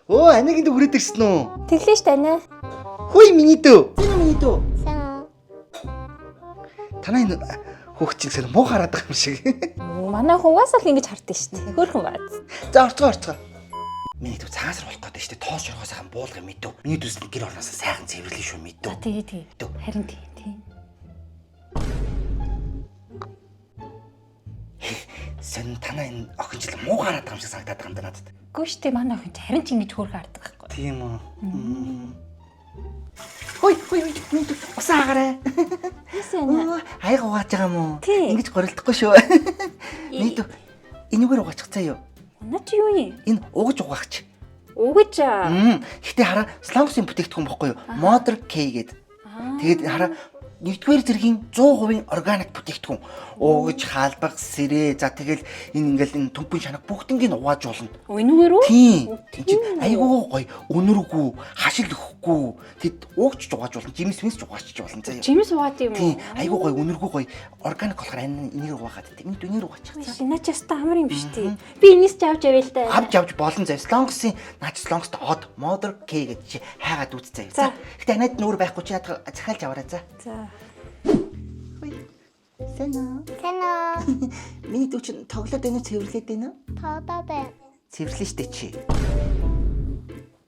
Өө, анагийн дүү хүрээд ирсэн үү? Тэглээ штэ анаа. Хүй миний дүү. Зэн миний дүү. Сайн. Танай энэ хүүхд чинь сэр муу хараад байгаа юм шиг. Манай хүн угаасаа л ингэж хардсан штэ. Хөөрхөн бааз. За орцгоо орцгоо. Миний дүү цагаан сар болох гэдэг штэ. Тоос шоргоо сайхан буулга мэдв. Миний дүүс нь гэр орноосоо сайхан цэвэрлэн шүү мэдв. Тэгээ тэгээ. Дүү. Харин тий тий. Сэн танай энэ охин чил муу хараад байгаа юм шиг санагдаад байгаа юм да надад. Гүү штэ манай охин чи харин ч ингэж хөөрхөн хардаг байхгүй. Тийм үү. Хүй хүй хүй миний дүү усан агараа. Тийсэн анаа. Өө, аяга угааж байгаа юм уу? Тий. Ингэж горилдохгүй шүү. Миний дүү энэгээр угаачих заа юу? Наа чи юу юм? Энэ угаж угаагч. Угаж аа. Гэтэ хараа Солонгосын бүтээгдэхүүн бохгүй юу? Mother K гээд. Тэгээд хараа нэгдүгээр зэргийн 100% органик бүтээгдэхүүн. Уугаж, хаалбаг, сэрээ. За тэгэл энэ ингээл энэ төмпөн шанаг бүгднийг нь угааж болно. Энүүгээр үү? Тийм. Энд чинь айгуу гоё, өнөргүй, хашил өгөхгүй. Тэд уугч угааж болно, жимс мис угаач болно заяа. Жимс угаад юм уу? Тийм. Айгуу гоё, өнөргүй гоё. Органик болохоор энэ энийг угаагаад тийм. Энд энийг угаачих. Биш, наа чи яста амар юм биш тий. Би энэс ч авч явъя л да. Авч авч болон заяа. Солонгосын наач Солонгост од Mother K гэж чи хайгаад үз заяа. За. Гэтэ анаад нүүр байхгүй чи наадах захиалж аваарай за. За. Хүй. Сайн уу? Сайн уу? Миний дүү чинь тоглоод байна уу, цэвэрлээд байна уу? Тоглоод байна. Цэвэрлэн штэ чи.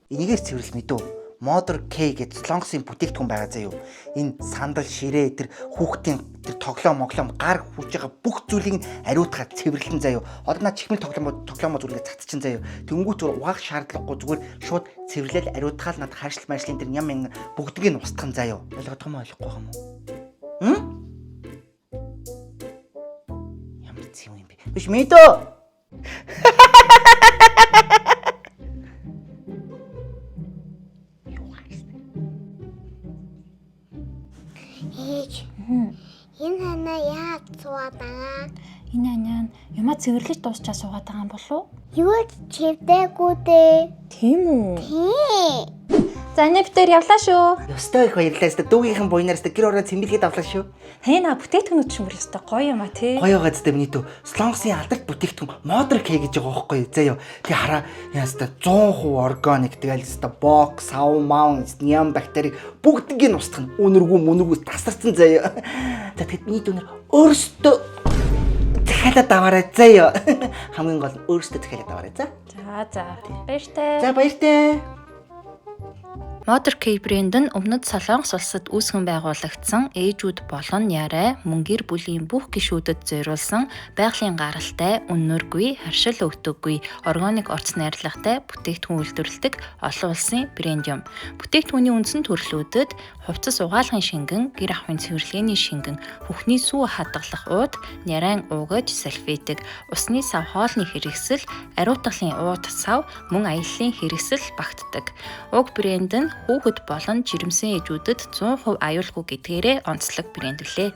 Энийгээр цэвэрлэл мэдүү. Mother K гэж Солонгосын бүтээгдэхүүн байгаа заяа юу. Энэ сандал, ширээ тэр хүүхдийн тэр тоглоом, моглоом гар хүрж байгаа бүх зүйлийг ариутгаад цэвэрлэн заяа юу. Одоо наа чихмэл тоглоом тоглоомоо зүгээр ингээд цацчин заяа юу. Тэнгүүт зүгээр угаах шаардлагагүй зүгээр шууд цэвэрлэл ариутгаал над харшил маршлын тэр ням юм бүгднийг нь устгах заяа юу. Ойлгох юм уу, ойлгохгүй юм уу? Хм? Ямар зэм юм бэ? Биш мэдөө. Юу хайсан? Ээж. Энэ ханаа яаж суугаад байгаа? Энэ анаа нь юмаа цэвэрлэж дуусчаа суугаад байгаа юм болов уу? Юу ч чивдээгүй дээ. Тийм үү. Тий. За анаа бид тэр явлаа шүү. Ёстой их баярлалаа. Ёстой дүүгийнхэн буйнаар ёстой гэр ороо цэмбэлгээд авлаа шүү. Таны наа бүтээгдэхүүнүүд чинь бүр ёстой гоё юм а тий. Гоё байгаа зү миний дүү. Солонгосын алдарт бүтээгдэхүүн Mother K гэж байгаа байхгүй юу? Заяа. Тэг хараа яаста 100% органик тэгэл ёстой бок, сав, маун, ням бактери бүгднийг нь устгах нь үнэргүй мөнөргүй тасарсан заяа. За тэгэд миний дүүнэр өөрөөсөө захиалаад аваарай заяа. Хамгийн гол нь өөрөөсөө захиалаад аваарай за. За за. Баяртай. За баяртай. Mother K брэнд нь өмнөд Солонгос улсад үүсгэн байгуулагдсан ээжүүд болон ярай мөн гэр бүлийн бүх гишүүдэд зориулсан байгалийн гаралтай, үннэргүй, харшил өгдөггүй, органик орц найрлагатай бүтээгдэхүүн үйлдвэрлэдэг олон улсын брэнд юм. Бүтээгдэхүүний үндсэн төрлүүдэд хувцас угаалгын шингэн, гэр ахуйн цэвэрлэгээний шингэн, хөхний сүү хадгалах ууд, нярайн уугаж сальфитик, усны сав хоолны хэрэгсэл, ариутгалын уут сав, мөн аяллаа хэрэгсэл багтдаг. Уг брэнд нь хүүхэд болон жирэмсэн ээжүүдэд 100% аюулгүй гэдгээрээ онцлог брэнд билээ.